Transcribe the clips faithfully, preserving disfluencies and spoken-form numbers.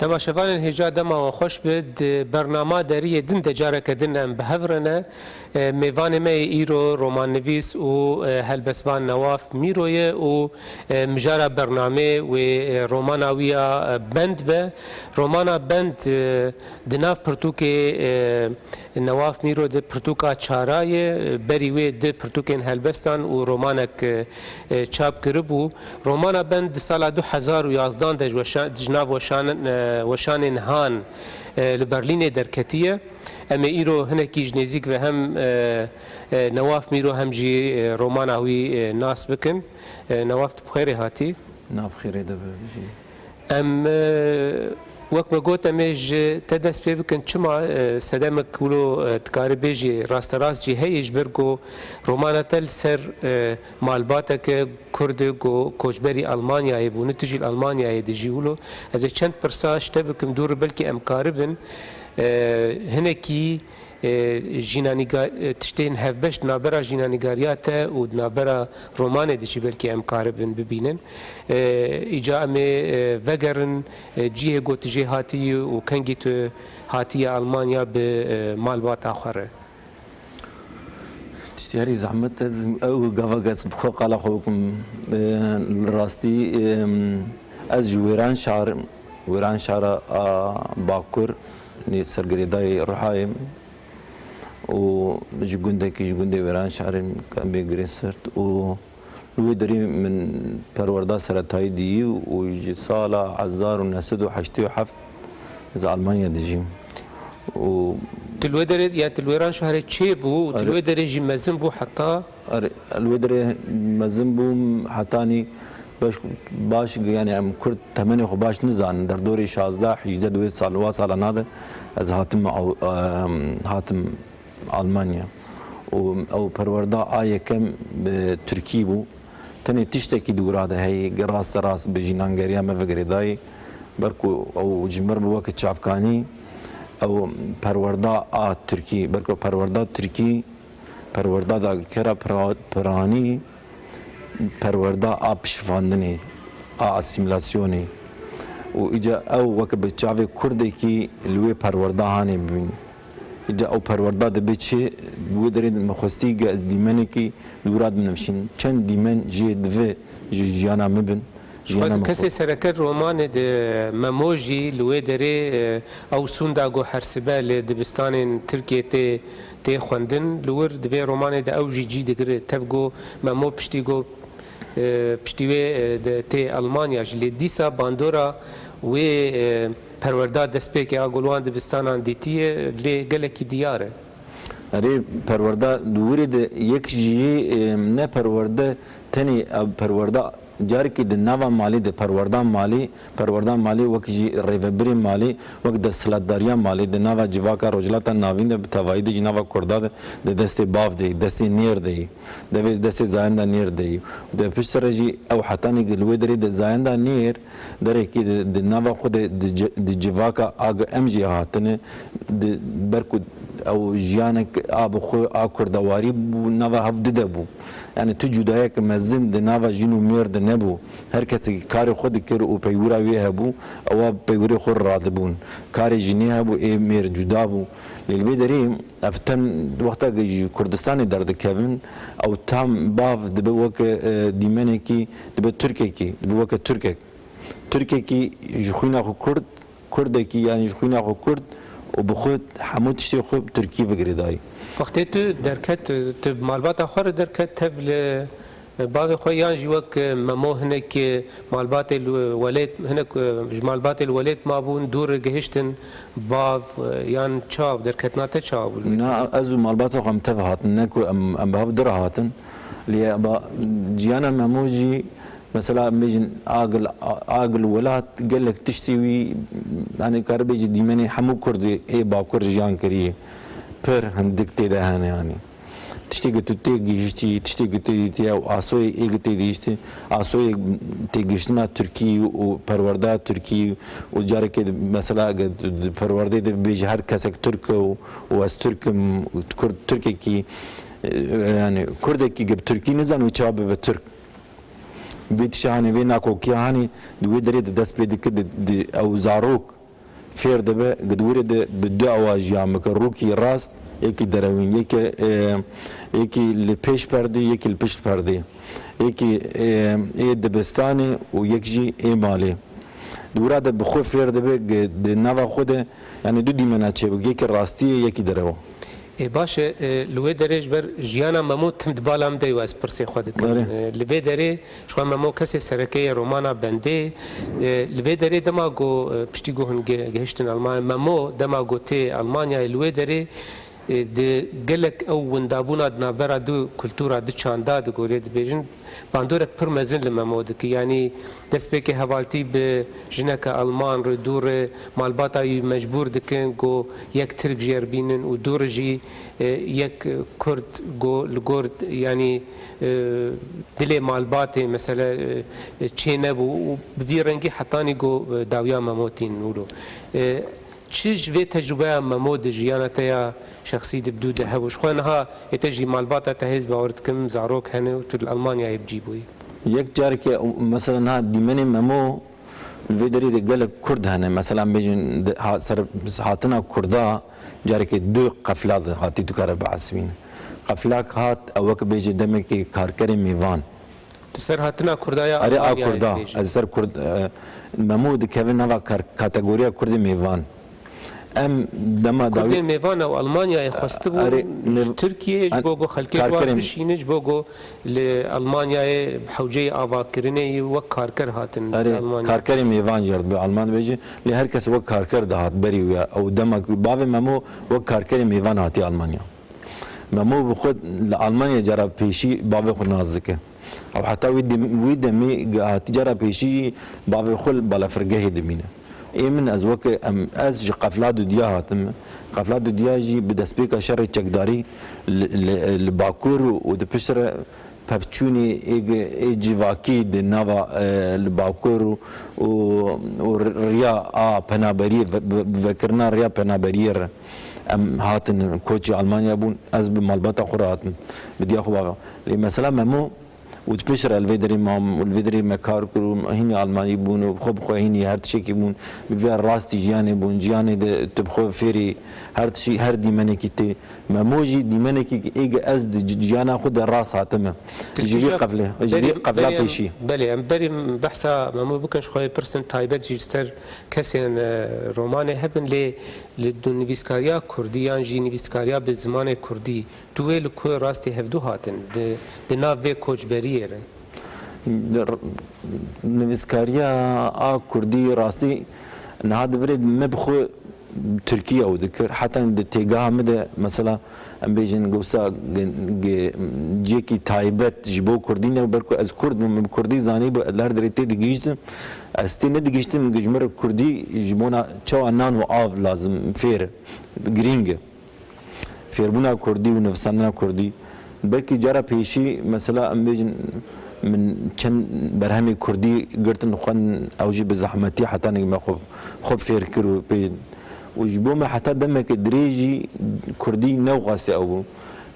Temaşevanên hêja, dema we xweş be. Di bernama deriyê din de careke din em bi hev re ne. E, mêvanê me yê îro romannivîs û, e, helbestvan Newaf Mîro ye û, e, mijara bernamê wê, e, romana wî ya, e, Bend be. Romana Bend, e, di nav pirtûkê, e, Newaf Mîro de pirtûka çara ye. Berî wê di pirtûkên helbestan û romanek, e, e, çap kiribû. Romana Bend di sala du hezar û yazdan de ji weşa-, ji nav weşan-, e, weşanên Han, e, li Berlînê derketiye. Em ê îro hinekî ji nêzîk ve hem, e, e, Newaf Mîro hem jî, e, romana wî, e, nas bikin. E, Newaf, tu bi xêrê hatî. Nav xêrê de be jî. Em, e, wek me got, em ê ji te dest pê bikin. Çima, e, sedemek wilo, e, dikare bêjê, rasterast jî heye, ji ber ku romana te li ser, e, malbateke Kurd e ku koçberî Almanyayê bûne, tu jî li Almanyayê dijî wilo. Ez ê çend pirsa ji te bikim, dû re belkî em karibin, e, hinekî, e, jînanîga-, e, tiştên hevbeş di navbera jînanîgariya te û di navbera romanê de jî belkî em karibin bibînin. E, îca em ê, e, vegerin, e, cihê ku tu jê hatiyî û kengî tu hatiye Almanya bi, e, malbata xwe re. Tiştî herî zehmet, ez ew gava ez bi xwe qala xwe bikim. E, li rastî, e, ez ji Wêranşehir im. Wêranşehra a Bakur, nê sergirêdayê Rihayê im. Û ji gundekî, ji gundê Wêranşehirê em bê girê sert û li wê derê min perwerda seretayî dîyî û ji sala hezar û neh sed û heştê û heft ez Almanya dijîm. Û Tu li wê derê, ya tu li Wêranşehirê çêbû û tu li Erê. wê derê jî mezin bû heta Erê, li wê derê mezin bûm, hetanî baş, baş, yani em Kurd temenê xwe baş nizanin. Derdorê şazdeh, hîjdeh di wê sal, wa salana de ez hatim ew, em, hatim Almanya. Û ew perwerda a yekem bi Tirkî bû. Tenê tiştekî di wira de heye, raste rast bi jînangeriya me ve girêdayî. Ber ku ew ji me re bi weke çavkanî, ew perwerda a Tirkî, ber ku perwerda Tirkî, perwerda dagirkera pira-, piranî, perwerda a piştvandiné, a asîmîlasyonê. Û îca ew weke bi çavê Kurdekî li wê perwerda hanê bibîn. Îca ew perwerda dibe çi, wê derê min xwestî ge ez dîmenekî li wira binivşîn. Çend dîmen jê divê ji jiyana min bin. Ji xwe kesê sereke romanê de Memo jî li wê derê, e, ew sûnda ku her sibe li dibistanên Tirkiyê tê, tê xwendin. Li wir di vê romanê de ew jî cî digire. Tev ku Memo piştî ku, e, piştî wê, e, de tê Almanya jî. Lê dîsa bandora wê, e, perwerda destpêkê a ku li wan dibistanan dîtiye, lê gelekî diyar e. Erê, perwerda di wirê de yek jî, e, ne perwerde tenê ev perwerda Carekî di nava malê de perwerda malê, perwerda malê wek jî rêvebirê malê, wek desthilatdariya malê di nava civaka Rojhilata Navîn de bi tevayî de jî nava Kurda de di destê bav de yî, destê nêr de yî, devê destê zayenda nêr de yî. Di pişt re jî ew hetanî li wê derê de zayenda nêr derekî di, di nava xwe de di ci-, di civaka a em jî hatine, di, ber ku ew jiyanek a bi xwe a kurdewarî bû, nava hev dide bû. Yani tu cudayek mezin di nava jin û mêr de nebû. Her kesekî karê xwe dikir û peywira wê hebû, ewa peywirê xwe radibûn. Karê jinê hebû, ê mêr cuda bû. Lê li vê derê ev ten wexta ji Kurdistanê derdikevin, ew tam bav dibe weke, e, dîmenekî, dibe Tirkekî, dibe weke Tirkek. Tirkekî ji xwîna xwe Kurd, Kurdekî, yanî ji xwîna xwe Kurd û bi xwe hemû tiştê xwe bi Tirkî ve girêdayî. Wextê tu derket, tu bi malbata xwe re derket, tev li bavê xwe yan jî wek Memo hinek malbatê li welêt, hinek ji malbatê li welêt mabûn, dû re gihiştin bav, yan çawa bû, derketina te çawa bû? Na, ez û malbata xwe em tev hatin, ne ku em, em bi hev dû re hatin. Lê ba, ciyana Memo jî, mesela, em bêjin, agil, agil welat gelek tiştê wî, yani, kare bêjî dîmenê hemû Kurdê ê Bakur jiyan kiriye. Pir hindik tê de hene, yani. Tiştê ku tu tê gihiştî, tiştê ku tê dîtiye û asoyê ê ku tê dihiştî, asoyê têgihiştina Tirkî û perwerdeya Tirkî û carekê, mesela, di, di perwerdeyê de bêjî her kesek Tirk e û, û ez Tirk im, Kurd, Tirkekî, e, yani, Kurdekî ku bi Tirkî nizane, wê çawa bibe Tirk? Vê tişa hanê, vê nakokiya hanê, di wê derê de dest pê dike, di, di, ew zarok, fêr dibe, gi di wirê de bi du awa jiyan bike, rûkî rast, yekî derewîn, yekî, e, yekî li pêş perdê, yekî li pişt perdê, yekî, e, ê dibistanê û yek jî ê malê. Di wira de bi xwe fêr dibe, gi-, di nava xwe de, yanî du dîmena çêbû, yekî rastî ye, yekî derew. Ê, baş e, e, li wê derê ji ber jiyana Memo tim di bala min de yo ez pirsê xwe dikim. Belê. E, li vê derê ji xwe Memo kesê sereke ye romana Bendê. E, li vê derê dema ku, e, piştî ku hûn ge-, gehiştin Almanya, Memo dema ku tê Almanyayê li wê derê, e, di gelek ew windabûna di navbera du kultura, du çanda di gorê dibêjin, bandorek pir mezin li Memo dike. Yanî destpêkê hevaltî bi jineke Alman re, dû re malbata wî mecbûr dikin ku yek Tirk jê re bînin û dû re jî, e, yek Kurd ku li gor, yanî, e, dilê malbatê mesele, e, çê nebû û bi vî rengî hetanî ku, e, dawiya Memo tîn wilo. E, Çi ji vê tecrûbeya Memo di jiyana te ya şexsî de bi dû de hebû? Ji xwe niha ê te jî malbata te hê, ez bawer dikim zarok hene û tu li Almanyayê bi cî bûyî. Yek carekê, mesela niha dîmenê Memo li vê derê de gelek Kurd hene. Mesela em bêjin di ha-, ser hatina Kurda carekê du qefla de hatî dikare biesivîne. Qeflak hat ew wek bêje demekê karkerê mêvan. Tu ser hatina Kurda ya Erê, a Almanyayê Kurda, dibêjî. Ez ser Kurd, e, Memo dikeve nava kar-, kategoriya Kurdê mêvan. Em dema dawî Kurdên mêvan ew Almanyayê xwestibûn, Erê, ji mêv-, Tirkiyê, ji an-, bo ku xelkê ji wan karkerên bişînin, ji bo ku li Almanyayê hewceyê avakirinê yî wek karker hatin Erê, Almanya. Karkerê mêvan jê re dibe Alman dibêje, lê her kes wek karker dihat berî wî ya. Ew dema ku bavê Memo wek karkerê mêvan hatiye Almanya. Memo bi xwe li Almanya cara pêşî bavê xwe nas dike. Ew heta wî dem-, wî demî ge-, hatî cara pêşî bavê xwe li balafirgehê dimîne. Ê min ez weke em, ez ji qefla dudiya hatim. Qefla dudiya jî bi destpêka şerê çekdarî li, li, li Bakur û, û di piştre pevçûnê ê ge-, ê civakî di nava, e, li Bakur û, û, û riya a penaberiyê ve, ve, vekirina riya penaberiyê re em hatin koçî Almanya bûn. Ez bi malbata xwe re hatim, bi diya xwe bavê. Lê mesela Memo û di piştre li vê derê mam û li vê derê me kar kir û hînî Almanî bûn û xwe bi xwe hînî her tiştekî bûn. Bi vê rastî jiyanê bûn, jiyanê de tu bi xwe fêrî her tişî, her dîmenekî tê. Memo jî dîmenekî ê ge ez di ji-, jiyana xwe de rast hatime. Ji vî qeflê, ji vî qefla pêşî. Belê, em berî behsa Memo bikin, ji xwe pirsin taybet jî ji ser kesên, e, romanê hebin, lê li du nivîskariya kurdî yan jî nivîskariya bi zimanê kurdî, tu wê li ku rastî hevdû hatin di, di nav vê koçberiyê re? Di r-, nivîskariya a kurdî rastî niha di virê me bi xwe Tirkî ew dikir. Heta di têgeha min de, mesela, em bêjin, wisa ge-, ge-, cihekî taybet ji bo kurdî ne, ber ku ez kurd bûm, min bi kurdî zanîbû, ez li her derê tê digihîştim. Ez tê nedigihîştim, min ji min re kurdî ji bona çawa nan û av lazim, fêr, girîng e. Fêrbûna kurdî û nivîsandina kurdî. Belkî cara pêşî, mesela, em bêjin, min çend berhemê kurdî girtin, xwendin, ew jî bi zehmetî hetanî me xwe, xwe fêr kir û pê. Û ji bo me heta demeke dirêj jî kurdî newxwase ew bû.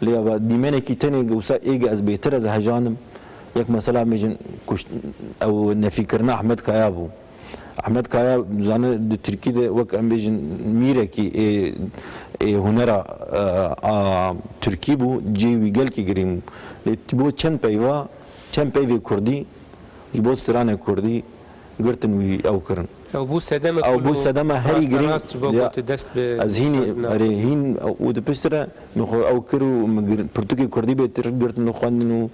Lê ava dîmenekî tenê wisa ê ge ez bêtir ez hejanim. Yek mesela em bêjin kuşt-, ew nefîkirina Ehmed Kaya bû. Ehmed Kaya, zane, di Tirkî de wek em bêjin mîrekî ê, ê hunera, e, a Tirkî bû, cihê wî gelkî girîng bû. Lê ji bo çend peyva, çend peyvê kurdî, ji bo stranê kurdî girtin wî ew kirin. Ew bû sedeme Ew bû sedema herî girîng. Rast ji bo Ya, ku tu dest bi ez hînî, erê, hîn û di piştre Min xwe ew kir û min gir-, pirtûkê kurdî bêtir girtin û xwendin û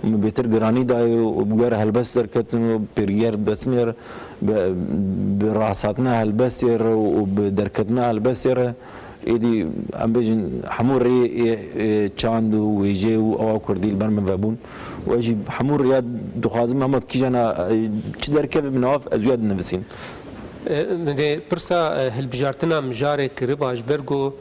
min bêtir giranî dayê û bi ger helbest derketin û pêrger besinê re bi, bi rasthatina helbestê re û bi derketina helbestê re êdî em bêjin hemû rêyê ê, ê çand û wêjeyê û ewa kurdî li ber min vebûn û ez jî hemû rêya dixwazim hema kîjana, e, çi derkeve min av ez wîya dinivîsînim. E, min dê pirsa, e, hilbijartina mijarê kiriba ji ber ku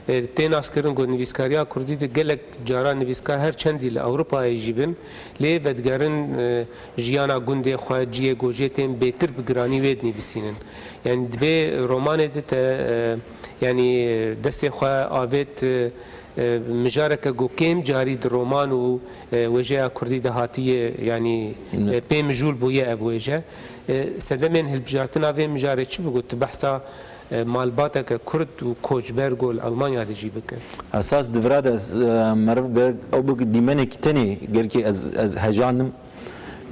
E, tê naskirin ku nivîskariya kurdî de gelek cara nivîskar her çendî li Ewropayê jî bin, lê vedigerin, e, jiyana gundê xwe, cihê ku jê tên bêtir bi giranî wê dinivîsînin. Yanî di vê romanê de te, e, yanî, e, destê xwe avêt, e, e, mijareke ku kêm carî di roman û, e, wêjeya kurdî de hatiye, yanî, Ne. e, pê mijûl bûye ev wêje. E, sedemên hilbijartina vê mijarê çi bû ku tu behsa e, malbateke Kurd û koçber ku li Almanya dijî bike. Esas di vira de ez, e, meriv gerek ew bike dîmenekî tenê, gerkî ez, ez hejandim.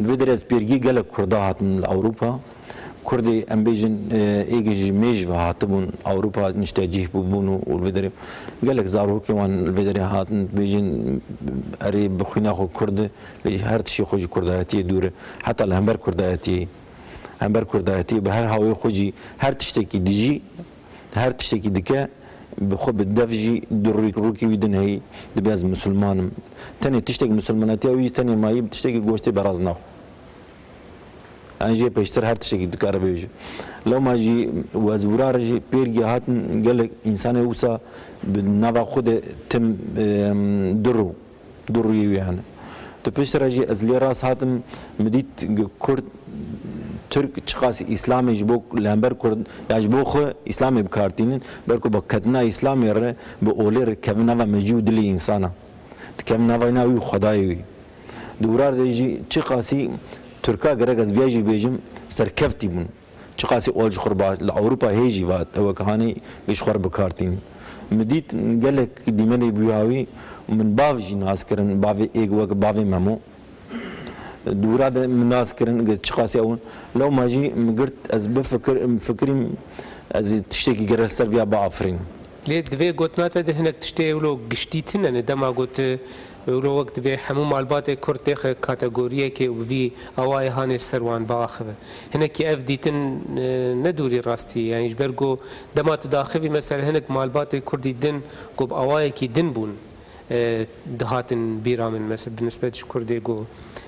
Li vê derê ez pêrgî gelek Kurda hatim li Ewropa. Kurdê, em bêjin, e, êgê ji mêj ve hatibûn Ewropa, niştecîh bûbûn û, û li vê derê gelek zarokê wan li vê derê hatin, bêjin erê bi xwîna xwe Kurd e, lê her tiştê xwe ji Kurdayetiyê dûr e. Heta li hember Kurdayetiyê, hember Kurdayetiyê bi her hawê xwe jî her tiştekî dijî, her tiştekî dike, bi xwe bi dev jî di rûk-, rûkê wî din heyî, dibê ez misilman im. Tenê tiştek misilmanetiya wî jî tenê mayî bi tiştekî goştê beraz naxwe. An jê pêştir her tiştekî dikare bêje. Lewma jî ez wira re jî pêrgî hatin gelek însanê wisa bi nava xwe de tim, em, du rû, du rûyê wî hene. Tu pêştir re jî ez lê rast hatim, min dît Kurd, Tirk çiqasî Îslamê ji bo li hember Kurd, ya ji bo xwe Îslamê bi kar tînin, ber ku bi ketina Îslamê re bi olê re kevin nava mecî û dilê însana. Dikevin nava wîna wî û Xwedayê wî. Di wira de jî çiqasî Tirka gerek ez viya jî bêjim, serkeftî bûn. Çiqasî ol ji xwe re ba-, li Ewropa hê jî va ew weke hanê ji xwe re bi kar tînin. Min dît gelek dîmenê bi wî hawî, min bav jî nas kirin, bavê êk weke bavê Memo. Di wira de min nas kirin, çiqasî ew in. Lewma jî min girt, ez bifikir-, fikirîm, ez ê tiştekî gerek li ser viya biafirînim. Lê di vê gotina te de hinek tiştê wilo giştî tune ne. Dema got, e, wilo wek dibê hemû malbatê Kurd têxe kategoriyekê û bi vî awayê hanê li ser wan biaxive. Hinekî ev dîtin, e, ne dûrî rastî ye. Yanî ji ber ku dema tu daxivî, mesela hinek malbatê Kurdî din ku bi awayekî din bûn, e, dihatin bîra min, mesela bi nisbet ji Kurdê ku,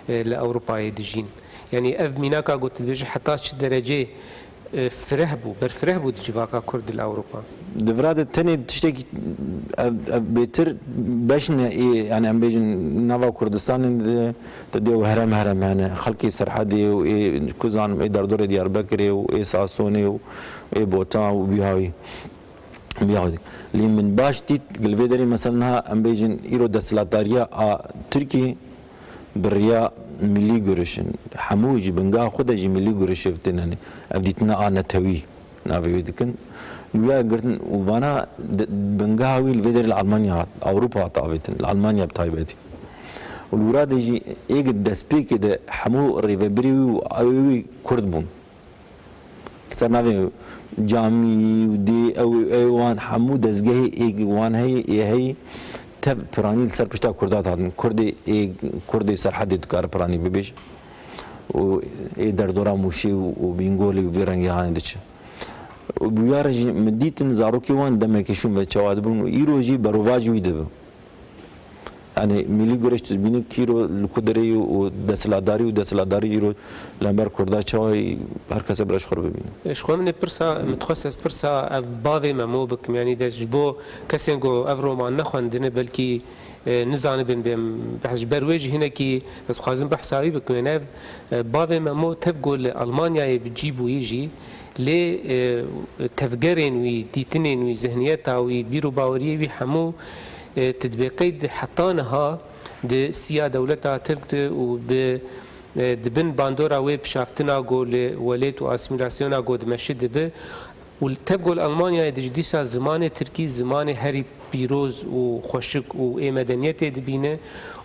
e, li Ewropayê dijîn. Yanî ev mînaka ku tu dibêjî heta çi derecê e, fireh bû, berfireh bû di civaka Kurd li Ewropa. Di vira de tenê tiştekî ev, ev bêtir beşne ê, yani em bêjin nava Kurdistanê de, de dê û herem herem hene. Xelkê Serhedê û ê, ku zanim, ê derdorê Diyarbekirê û ê Sasonê û ê Botan û bîhawî. Bîhawî. Lê min baş dît, li vê derê mesela niha em bêjin îro desthilatdariya a Tirkiyê, bi riya milî görüş in. Hemû ji bingeha xwe de jî milî görüş ev tên, yanî ev dîtina a netewî navê wê dikin. Wî ya girtin û vana de-, bingeha wî li vê derê li Almanya hat, Ewropa hat avêtin, li Almanya bi taybetî. Û li wira de jî êk destpêkê de hemû rêvebirê wî û awê wî Kurd bûn. Li ser navê camî û dê ew, ew wan hemû dezgehê ê wan heyî, ê heyî tev piranî li ser pişta Kurda dihatin. Kurdê ê, Kurdê Serhedê dikare piranî bibêje. Û ê derdora Mûşê û, û Bîngolê û vê rengê hanê diçe. Û bûyare jî min dîtin zarokê wan demekê şûn ve çawa dibûn û îro jî berovajî wî dibe. Yanî milî güreş tu dibînî kîro li ku derê ye û desthilatdarî û desthilatdarî îro li hember Kurda çawa ye, her kes ê bi reş xwe re bibîne. Ji xwe min ê pirsa, min dixwest ez pirsa ev bavê Memo bikim, yanî de ji bo kesên ku ev roman nexwendine, belkî, e, nizanibin bêm, beh-, ji ber wê jî hinekî ez dixwazim behsa wî bikim. Yanî ev, e, bavê Memo tev ku li Almanyayê bi cî bûyî jî, lê, e, tevgerên wî, dîtinên wî, zihniyeta wî, bîr û baweriyê wî hemû, e, tu dibê qeyd heta niha di siya dewleta Tirk de û bi, e, di bin bandora wê pişaftina ku li welêt û asîmîlasyona ku dimeşi dibe û tev ku li Almanyayê de jî dîsa zimanê Tirkî zimanê herî pîroz û xweşik û ê medeniyetê dibîne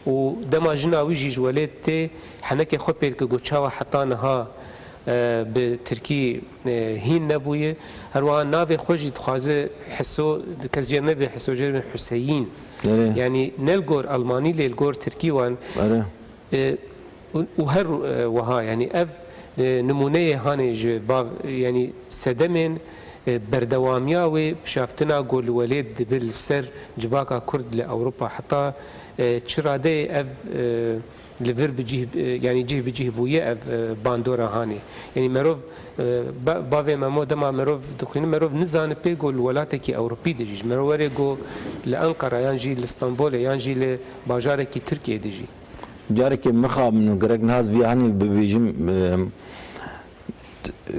û dema jina wî jî ji welêt tê henekê xwe pê dike ku çawa heta niha e, bi tirkî, e, hîn nebûye. Her wiha navê xwe jî dixwaze Hiso, kes jê nebe Hiso, jê nebe Huseyîn. Erê. Yanî ne li gor Almanî lê li gor tirkî wan. Erê. E, û, û her, e, wiha, yanî ev, e, nimûneyê hanê ji bav, yanî sedemên, e, berdewamiya wê pişaftina ku li welêt dibe li ser civaka Kurd li Ewropa heta, e, çi radeyê ev, e, li vir bi cih, e, yanî cih bi cih bûye ev, e, bandora hanê. Yanî merov, e, ba-, bavê Memo dema merov dixwîne, merov nizane pê ku li welatekî Ewropî dijî. Ji merov were ku li Enqera yan jî li Stenbolê yan jî li bajarekî Tirkiyê dijî. Carekê mixabin û gerek niha ez vî hanê bibêjim, e,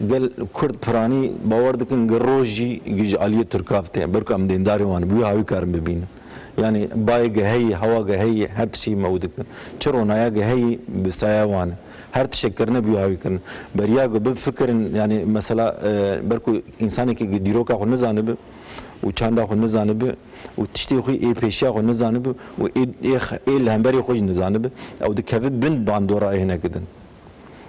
Gel Kurd piranî bawer dikin gi roj jî gi ji aliyê Tirka ve tê. Belku em dêndarê wan in, bi wî hawî karin bibînin. Yani bayê ge heyî, hewa ge heyî, her tiştî me û dikin. Çi ronaya ge heyî bi saya wan e. Her tiştek kirine bi wî hawî kirin. Beriya ge bifikirin, yani mesela, e, ber ku însanekî ge dîroka xwe nizanibi û çanda xwe nizanibi û tiştê xwe ê pêşiya xwe nizanibi û ê, ê, ê li hemberê xwe jî nizanibi, ew dikeve bin bandora ê hinekî din.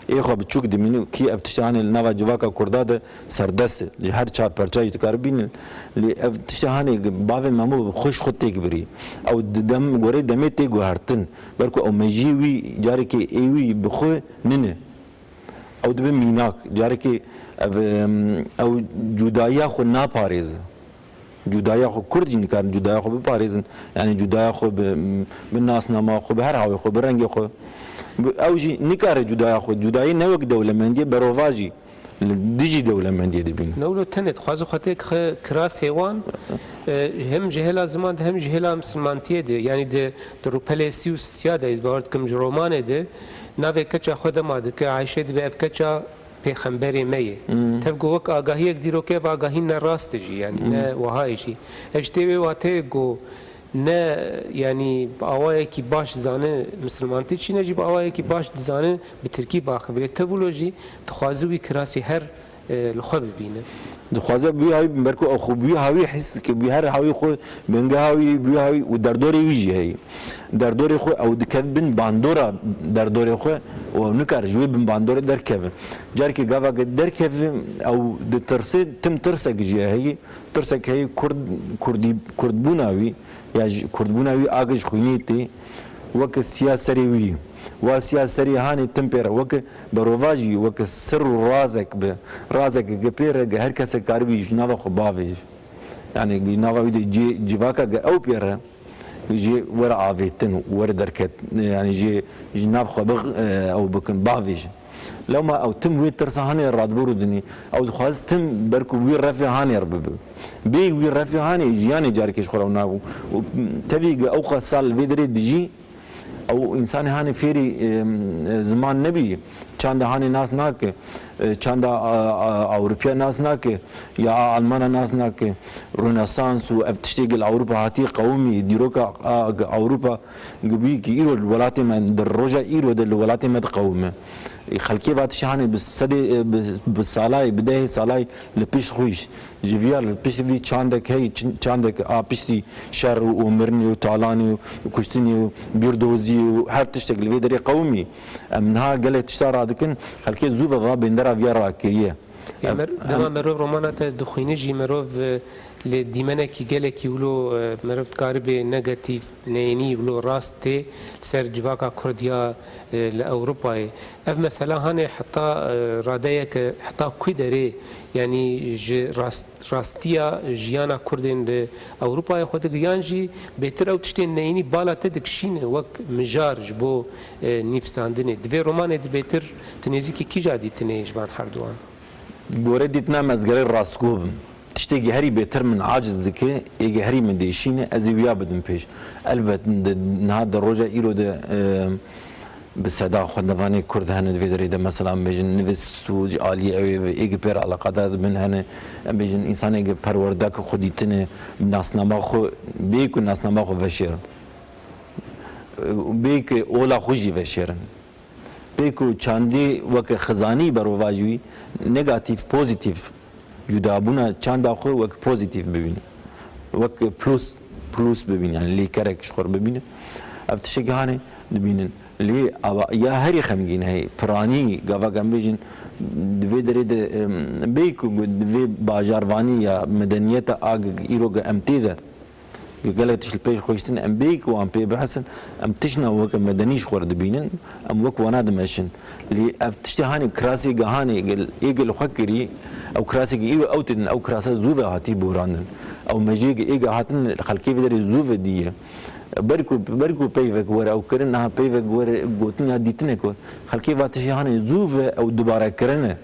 Ê xwe biçûk dimînin, kî ev tiştê hanê li nava civaka Kurda de serdest e. Ji her çar perça jî dikare bînin. Lê ev tiştê hanê bavê Memo bi xwe ji xwe têk birî. Ew di dem, gorê demê tê guhertin. Ber ku ew mejiyê wî, carekê ê wî bi xwe nîne. Ew dibe mînak. Carekê ev, em, ew cudayiya xwe naparêze. Cudaya xwe, Kurd jî nikarin cudaya xwe biparêzin. Yani cudaya xwe bi, bi nasnama xwe, bi her hawê xwe, bi rengê xwe. Bi, ew jî nikare cudaya xwe. Cudayî ne wek dewlemendiyê, berovajî li dijî dewlemendiyê dibîne. Newlo tenê dixwaze xwe têk xe kirasê wan, e, hem ji hêla ziman de hem ji hêla misilmantiyê de. Yani di, di rûpelê sî û sisiya de, ez bawer dikim ji romanê de, navê keça xwe dema dike, Ayşe dibe ev keça pêxemberê me ye. Hmm. Tev ku wek agahiyek dîrokê, ev agahî ne rast e jî, yanî ne Hmm. wiha ye jî. Ev ji tê wê wateyê ku ne, yanî bi awayekî baş dizane misilmantî çi ne jî bi awayekî baş dizane bi tirkî biaxive. Lê tev wilo jî dixwaze wî kirasî her, e, li xwe bibîne. Dixwaze bi wî hawî, ber ku ew xwe bi wî hawî his dike, bi her hawî xwe, bingeha wî, bi wî hawî û derdorê wî jî heye. Derdorê xwe ew dikeve bin bandora derdorê xwe û ew nikare ji wê bin bandorê derkeve. Carekê gava ge derkeve, ew ditirse, tim tirsek jî heye. Tirsek heye Kurd, Kurdî, Kurdbûna wî, ya ji Kurdbûna wî age ji xwînê tê, weke siya serê wî. Wa siya serê hanê tim pê re, weke berovajî, weke sir û razek bi. Razek ge pê re ge her kesek karibî ji nava xwe bavêje. Yani ji nava wî de cê, civaka ge ew pê re, jê were avêtin, were derket, yani jê ji nav xwe bix, e, ew bikin, bavêjin. Lewma ew tim wê tirsa hanê radibû rûdinî. Ew dixwaz tim ber ku wî refê hanê re bibe. Bê wî refê hanê jiyanê carekê ji xwe re nabû. Û tevî ge ew qas sal vê derê dijî, ew însanê hanê fêrî, e, ziman nebî. Çanda hanê nas nake. E, çanda, a, a, Ewropiya nas nake. Ya a Almana nas nake. Rönesans û ev tiştê gel Ewropa hatî qewimî. Dîroka, a, Ewropa Gibî ki îro li welatê me, di roja îro de li welatê me diqewime. Xelkê va tiştê hanê bi sedê, bi, bi salayê, bi dehê salayê li pişt xwe ji viya li pişt vî çandek heyî, çin-, çandek a piştî şer û, û mirinê û talanê û kuştinê û bîrdoziyê û her tiştek li vê derê qewimî. Em niha gelek tişta radikin, xelkê zû ve va bêndera viya rakiriye. Ê, Ev, mer-, dema em merov romana te dixwîne jî merov, e, li dîmenekî gelekî wilo, e, merov dikaribe negatîf, neyênî wilo rast tê li ser civaka Kurd ya, e, li Ewropayê. Ev mesela hanê heta, e, radeyeke, heta ku derê, yanî ji rast-, rastiya jiyana Kurdên li Ewropayê xwe digir, yan jî bêtir ew tiştên neyênî bala te dikişîne wek mijar ji bo, e, nivîsandinê. Di vê romanê de bêtir tu nêzîkî kîja dîtinê ji van herduwan? Gore dîtina me ez gerek rastgo bim. Tiştekî herî bêtir min aciz dike, êgê herî min diêşîne, ez ê wiya bidim pêş. Elbet di, niha di roja îro de, e, bi seda xwendevanê Kurd hene di vê derê de, mesela, em bêjin, nivîs û ji aliyê ew ê ve êgê pê re eleqedar dibin hene, em bêjin, însanê ge perwerdeke xwe dîtine, nasnama xwe, bê ku nasnama xwe veşêrin. Bê ku ola xwe jî veşêrin. Pê ku çandî weke xizanî berovajî wî, negatîf, pozîtîf, cudabûna çanda xwe wek pozîtîf bibîne. Wek plus, plus bibîne, yani lêkerek ji xwe re bibîne. Ev tiştekî hanê dibînin. Lê ava ya herî xemgîn heye, piranî, gava em bêjin, di vê derê de, em, bê ku di vê bajarvanî ya medeniyeta a îro ge em tê de, Gelek tişt li pêş xwe hiştin, em bêyî ku wan pê bihesin, em tiştna weke medenî ji xwe re dibînin, em wek wana dimeşin. Lê ev tiştê hanê kirasê ge hanê gel, ê gel xwe kirî, ew kirasê ge îro ew têdin, ew kirasa zû ve hatî borandin. Ew mejiyê ge ê ge hatin xelkê vê derê zû ve dîye. Ber ku, ber ku peyvek were ew kirin, niha peyvek were gotin ya dîtinek were. Xelkê va tiştê hanê zû ve ew dubare kirine.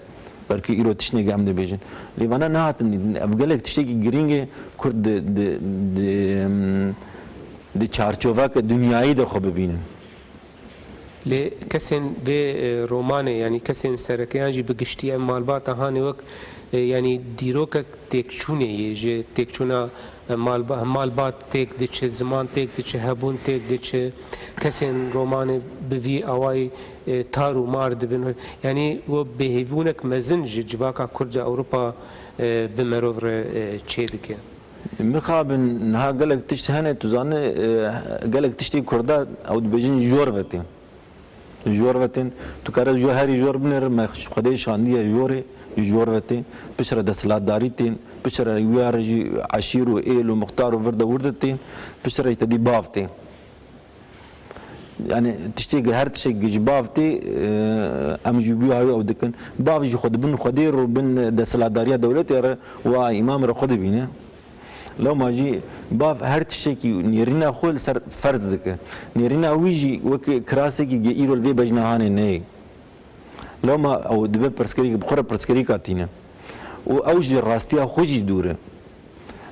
Belkî îro tiştnêk em dibêjin. Lê vana nehatin dîtin. Ev gelek tiştekî girîng e Kurd di, di, di, em, di çarçoveke dinyayî de xwe bibînin. Lê kesên vê, e, romanê, yanî kesên sereke yan jî bi giştî em malbata hanê wek, e, yanî dîrokek têkçûnê yê, ji têkçûna, e, malba-, malbat têk diçe, ziman têk diçe, hebûn têk diçe, kesên romanê bi vî awayî, e, tar û mar dibin. Yanî we bêhêvbûnek mezin ji civaka Kurd li Ewropa, e, bi merov re, e, çêdike. Mixabin niha gelek tişt hene, tu zanî, e, gelek tiştê Kurda ew dibêjin jor ve tên. Jor ve tên. Tu kare jor, herî jor binêre, me Xwedê şandiye jorê, ji jor ve tên. Piştre desthilatdarî tên. Piştre wiya re jî eşîr û êl û muxtar û vir de wir de tên. Piştre jî te dî bav tên. Yani tiştê, her tiştek ji bav tê, e, em ji wî hawî ew dikin. Bav jî xwe dibin Xwedê re, bin desthilatdariya dewletê re, wa îmam re xwe dibîne. Lewma jî bav her tiştekî nêrîna xwe li ser ferz dike. Nêrîna wî jî weke kirasekî ge îro li vê bejna hanê neyê. Lewma ew dibe pirsgirêk, bi xwe re pirsgirêka tîne. Û ew ji rastiya xwe jî dûr e.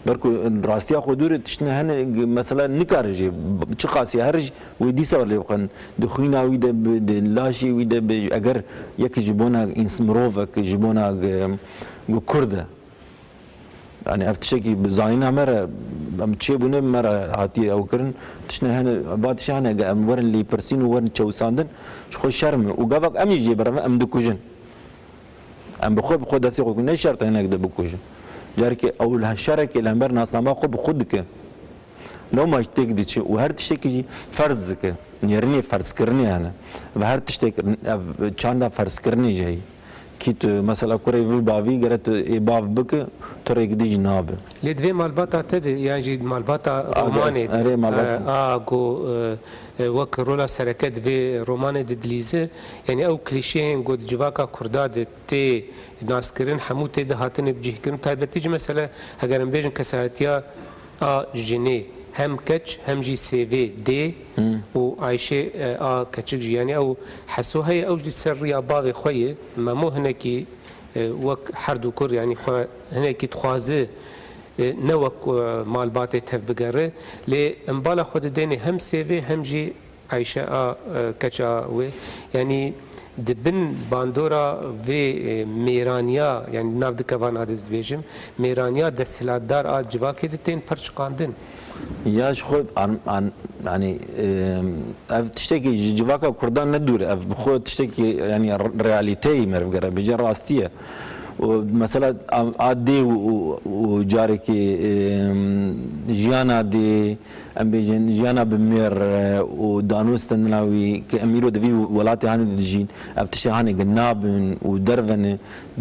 Ber ku rastiya xwe dûr e, tiştine hene, mesela nikare jê, çiqasî here jî wê dîsa lê biqin. Di xwîna wî de bi, di laşê wî de bi, eger yek ji bona îns-, mirovek, ji bona ge-, ku Kurd e. Yani ev tiştekî bi zanîna me re, em çêbûne me re hatiye ew kirin. Tiştine hene, va tiştê hene, em werin lêpirsîn û werin çewsandin, ji xwe şerm e. Û gavak em jî jê birevin, em dikujin. Em bi xwe, bi xwe destê xwe, ne şert e hinek de bikujin. Carekê ew li şerekê li hember nasnama xwe bi xwe dike. Lewma jî têk diçe û her tiştekî jî ferz dike. Nêrînê ferzkirinê hene. Ve her tiştek ev çanda ferzkirinê jî heye. Kî tu mesela kurê vî bavî gere tu ê bav bike, tu rêk dî jî nabe. Lê di vê malbata te de, yan jî malbata A, romanê de, erê, malbata. e, a, ku, e, e, wek rola sereke di vê romanê de dilîze, yanî ew klîşeyên ku di civaka Kurda de tê naskirin, hemû tê de hatine bicihkirin. Taybetî jî mesela, heger em bêjin kesayetiya a jinê, hem keç hem jî sêvê dê Hmm. û Ayşê, e, a keçik jî, yanî ew Heso heye, ew jî ser riya bavê xwe ye. Memo hinekî, e, wek her du kur, yanî xwe hinekî dixwaze, e, ne wek, e, malbatê tev bigere. Lê em bala xwe didêne hem sêvê hem jî Ayşe a, e, keça wê, yanî di bin bandora vê, e, mêraniya, yanî nav dikevana de ez dibêjim, mêraniya desthilatdar a civakê de tên perçiqandin. Ya ji xwe an, an, yanî, e, ev tiştekî ji civaka Kurdan ne dûr e. Ev bi xwe tiştekî, yanî re-, realîteyê meriv gere bêje, rastî ye. Û mesela a, a dê û, û, û carekê, e, jiyana dê, em bêjin, jiyana bi mêr, e, û danûstendina wî, ke em îro di vî welatê hanê de dijîn, ev tiştê hanê ge nabin û derve ne,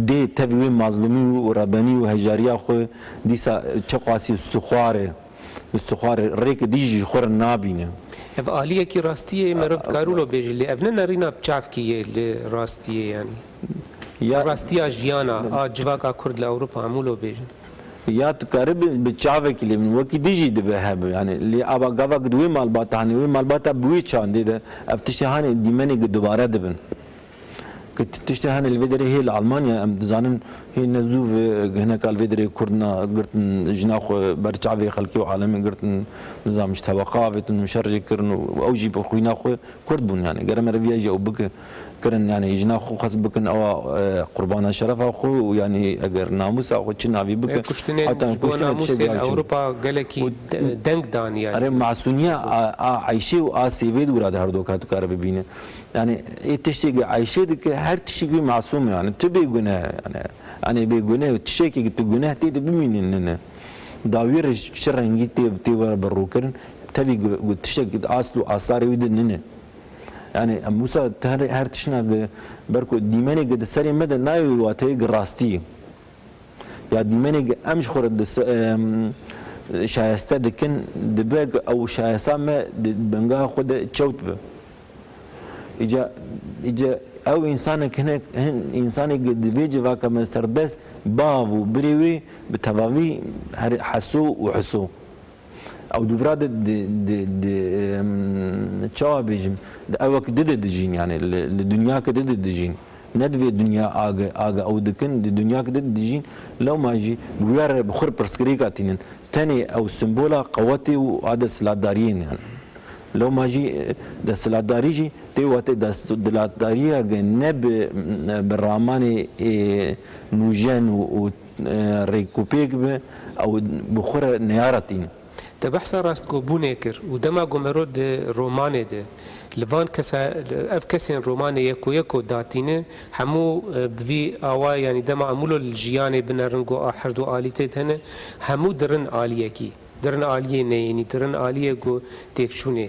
dê tevî wê mazlûmî û rebenî û hejariya xwe dîsa çeqasî stixwar e, stixwar e, rêke dî jî ji xwe re nabîne. Ev aliyekî rastiyê ye, merov dikare wilo bêje, lê ev ne nerîna bi çavkî ye li rastiyê, yanî. Ya rastiya jiyana a civaka Kurd li Ewropa, em wilo bêjin. Ya tu kare bi, bi çavekî lê min wekî dî jî dibe hebe. Yani lê ava gava ku di wê malbata hanê, wê malbata bi wê çandê de ev tiştê hanê dîmenê ku dubare dibin. Ku ti-, tiştê hanê li vê derê hê li Almanya em dizanin hê ne zû ve hineka li vê derê Kurd na girtin jina xwe ber çavê xelkê û alemê girtin, nizam ji tebeqa avêtin û şer jê kirin û ew jî bi xwîna xwe Kurd bûn, yani gere meriviya jî ew bike, kirin, yani jina xwe xwest bikin ewa, e, qurbana şerefa xwe û yani eger namûsa xwe çi navî bike, E, kuştinên heta ji bo kuştinê namûsên tiştê bira çûn. Ewropa gelekî Û de-, deng dan yani. Erê masûniya a, a Eyşê û a Sêvê dûra de her doka tu kare bibîne. Yani ê tiştê ki Eyşê dike her tiştê ki masûm yani. Tu bêgune yani. Yani bêgune tiştekî ki tu guneh tê de bimînin nine. Dawî re ji çi rengî tê, tê were bi rûkirin. Tevî gu-, gu-, tiştekî di asl û asarê wî de nine. Yani em wisa her, her tiştna gi ber ku dîmenê gi di serê me de nayê wê wateyê gi rastî. Ya dîmenê gi em ji xwe re di se-, em, şayeste dikin, dibe gi ew şayesta me di bingeha xwe de çewt be. Îca, îca ew însanek hinek, hin însanê gi di vê civaka me serdest, bav û birê wê bi tevavî her heso û hiso. Ew dûvra di, di, di, di, em, çawa bêjim, di ewek di de dijîn, yani li, li dinyake di de dijîn. Ne di vê dinya age, age ew dikin, di dinyake di de dijîn, lewma jî bi wî re bi xwe re pirsgirêka tînin. Tenê ew simbola qewetê û a desthilatdariyê ne. Lewma jî, e, desthilatdarî jî tê wate desthilatdariya ge ne bi, bi ramanê, e, nûjen û, û, e, rêkûpêk bi, ew bi xwe re neyara tînin. Te behsa rastgobûnê kir û dema ku mero di romanê de li van kesa, ev kesên romanê yeko yeko datîne, hemû, e, bi vî awa, yanî dema em wilo li jiyanê binerin ku a her du alî tê de hene, hemû dirin aliyekî. Dirin aliyê neyênî, dirin aliyê ku têkçûnê.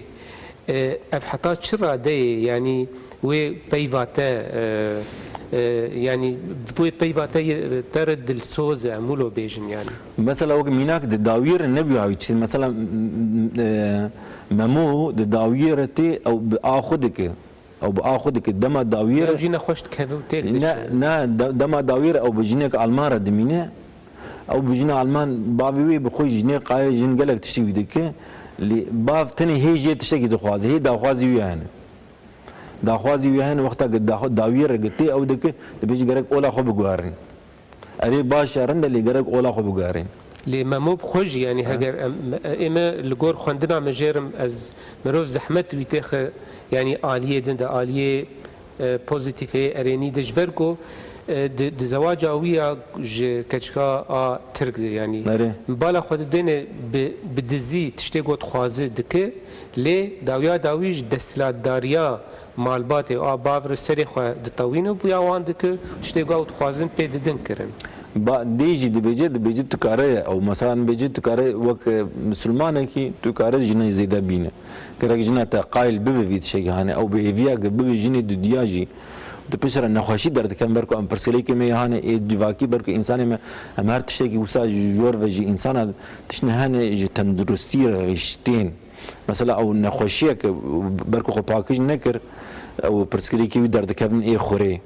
E, ev heta çi radeyê, yanî wê peyva te, e, e, yanî wê peyva te, te re dilsoz e, em wilo bêjin yanî. Mesela wek mînak di dawiyê re nebûya wî çi. Mesela, m-, m-, e, Memo di dawiyê re tê, ew bi a xwe dike. Ew bi a xwe dike. Dema dawiyê re. Ew jî nexweş dikeve û têk diçe. Ne, ne, de-, dema dawiyê re ew bi jinek Alman re dimîne. Ew bi jina Alman, bavê wê bi xwe jî jinê qaye, jin gelek tiştî wî dike. Lê bav tenê hê jê tiştekî dixwaze. Hê daxwazî wî hene. Daxwazî wî hene, wexta ku daxwa-, dawiyê re ku tê ew dike, dibêje gerek ola xwe biguherîn. Erê baş e, rind e, lê gerek ola xwe biguherîn. Lê Memo bi xwe jî, yanî Ha. heger em, ê me li gor xwendina me jêrim, ez mirov zehmet wî têxe, yanî aliyê din de, aliyê, e, pozîtîfê erênî de, ji ber ku, e, di, di zewaca wî ya ji keçika a Tirk de, yanî Erê. bala xwe didêne bi, bi dizî tiştê ku dixwaze dike, lê dawiya dawî ji desthilatdariya malbatê û a bav re serê xwe ditewîne, bûya wan dike, tiştê ku ew dixwazin pê didin kirin. Ba, dê jî dibêje, dibêje tu kare, ew mesela dibêje tu kare wek, e, misilmanekî, tu kare jinê zêde bîne. Gerek jina te qayil bibe vî tiştekî, hanê ew bi hêviya ge bibe jinê dudiya jî. Tu piştre nexweşî derdikevin, ber ku em pirsgirêkê me yê hanê ê civakî, ber ku însanê me, em her tiştekî wisa ji jor ve ji însana tiştine hene ji tenduristî re rêştên. Mesela ew nexweşiyeke ber ku xwe pakij nekir, ew pirsgirêkê wî derdikevin ê xurê.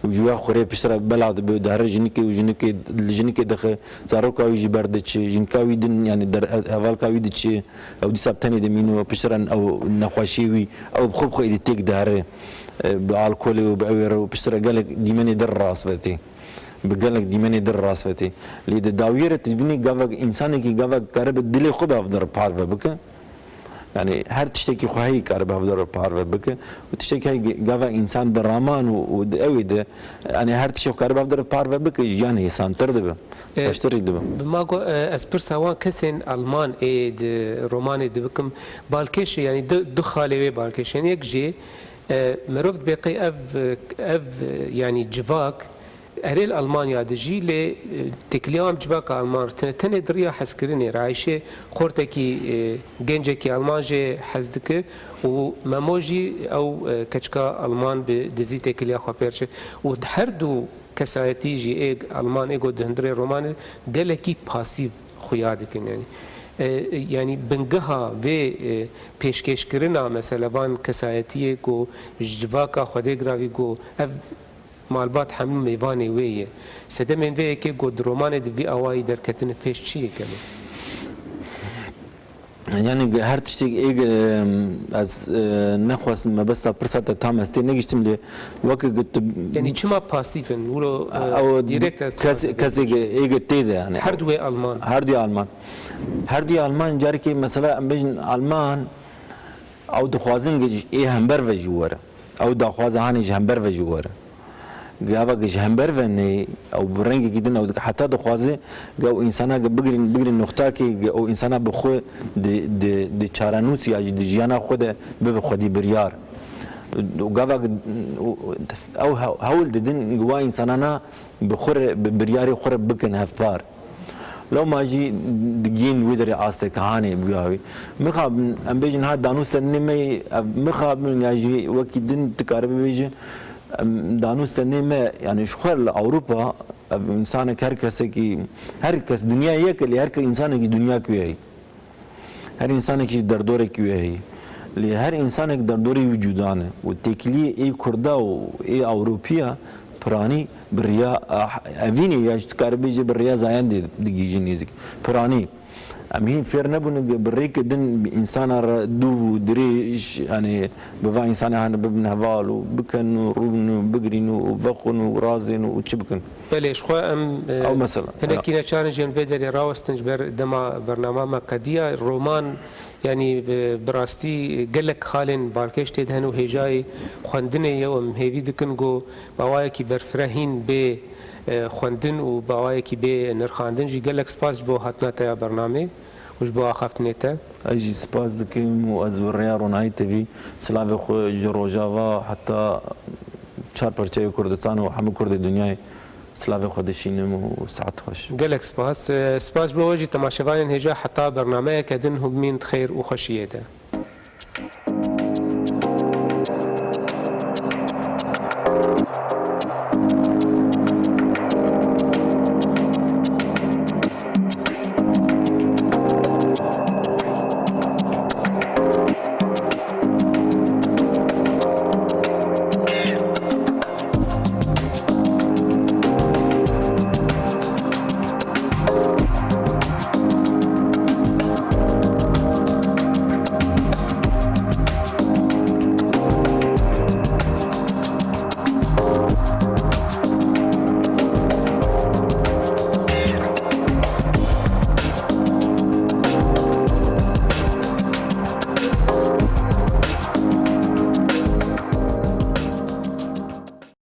Û ji ya xurê piştre bela dibe, dihre jinikê û jinikê, li jinikê dixe, zaroka wî jî berdiçe, jinka wî din, yanî der-, hevalka wî diçe, ew dîsa bi tenê dimîne û piştre ew nexweşiyê wî, ew bi xwe bi xwe êdî têk dihre, e, bi alkolê û bi ewê re û piştre gelek dîmenê din rast ve tê. Bi gelek dîmenê din rast ve tê. Lê di dawiyê re tu dibînî gavek, însanekî gavek karibe dilê xwe bi hev de re parve bike. Yanî her tiştekî xwe heyî karibe hev de re parve bike. Û tiştekî heyî ge-, gava însan di raman û, û di ewê de, yanî her tiştekî xwe karibe hev de re parve bike, jiyan hêsantir dibe. E, Xweştir jî dibe. Bi ma go, e, ez pirsa wan kesên Alman ê di romanê de bikim, balkêşê, yanî du, du xalê wê balkêşên. Yek jê, e, mirov dibê qey ev, ev, yanî civak, Erê li Almanya dijî, lê, e, têkiliya wan bi civaka Alman re tine, tenê di riya hezkirinê re. Ayşe xortekî, e, gencekî Alman jê hez dike û Memo jî ew, e, keçika Alman bi dizî têkiliya xwe pê re çi. Û her du kesayetî jî ê Alman ê ku di hundirê romanê gelekî pasîv xuya dikin. Yanî, e, yanî bingeha vê, e, pêşkêşkirina mesela van kesayetiyê ku ji civaka Xwedê giravî ku ev malbat hemû mêvanê wê ye. Sedemên vê yekê ku di romanê de vî awayî derketine pêş çi ye, Kelo? Yanî her tiştê ê, e, ez, e, nexwestim mebesta pirsa te tam ez tê negiştim lê weke ku tu Yanî çima pasîf in? Wilo, e, Ew direkt ez kes-, dixwazim kesê bêjim. Ê tê de yanî. Her du wê Alman. Her du Alman. Her du Alman carekê mesela em bêjin Alman ew dixwazin ê hember ve jî were. Ew daxwaza hanê ji hember ve jî were. Gava ge ji hember ve neyê, ew bi rengekî din ew dike. Heta dixwaze ge ew însana ge bigirin, bigirin noxtakê ge ew însana bi xwe di, di, di çarenûs ya jî di jiyana xwe de bibe xwedî biryar. Û gava ge, û, ew he-, hewl didin ge wa însanana bi xwe re, bi biryarê xwe re bikin hevpar. Lewma jî digihîn wê derê asteke hanê bûya wî. Mixabin, em bêjin ha danûstendinê me, ev mixabin ya jî wekî din dikare bibêje, em danûstendinê me, yanî ji xwe li Ewropa, ev însanek her kesekî, her kes dinya yek e, lê her ke-, însanek ji dinya kuye ye. Her însanekî ji derdorek wê heye. Lê her însanek derdorê wî cuda ne. Û têkiliyê ê Kurda û ê Ewropiya piranî bi riya, ah, evînê ya jî dikare bêje bi riya zayendê digihîje nêzîk. Piranî. Em hîn fêr nebûne bi, bi rêke din bi însana re dûv û dirêj, yanî bi va însanê hane bibin heval û bikin û rûn û bigirîn û vexwin û razên û çi bikin. Belê, ji xwe em, e, Ew mesela. Hinekî neçarin jî em vê derê rawestin ji ber dema bernama me qediya. Roman, yanî bi, bi rastî gelek xalên balkêş tê de hene û hêjayê xwendinê ye û em hêvî dikin ku bi awayekî berfireh hîn bê, e, xwendin û bi awayekî bê nirxandin jî. Gelek spas ji bo hatina te ya bernamê û ji bo axaftinê te. Ez jî spas dikim û ez bi rêya Ronahî T V silavê xwe ji Rojava heta çar perçeyê Kurdistan û hemû Kurdê dinyayê silavê xwe dişînim û saet xweş. Gelek spas. E, spas ji bo we jî temaşevanên hêja, heta bernameyeke din hûn bimîn di xêr û xweşiyê de.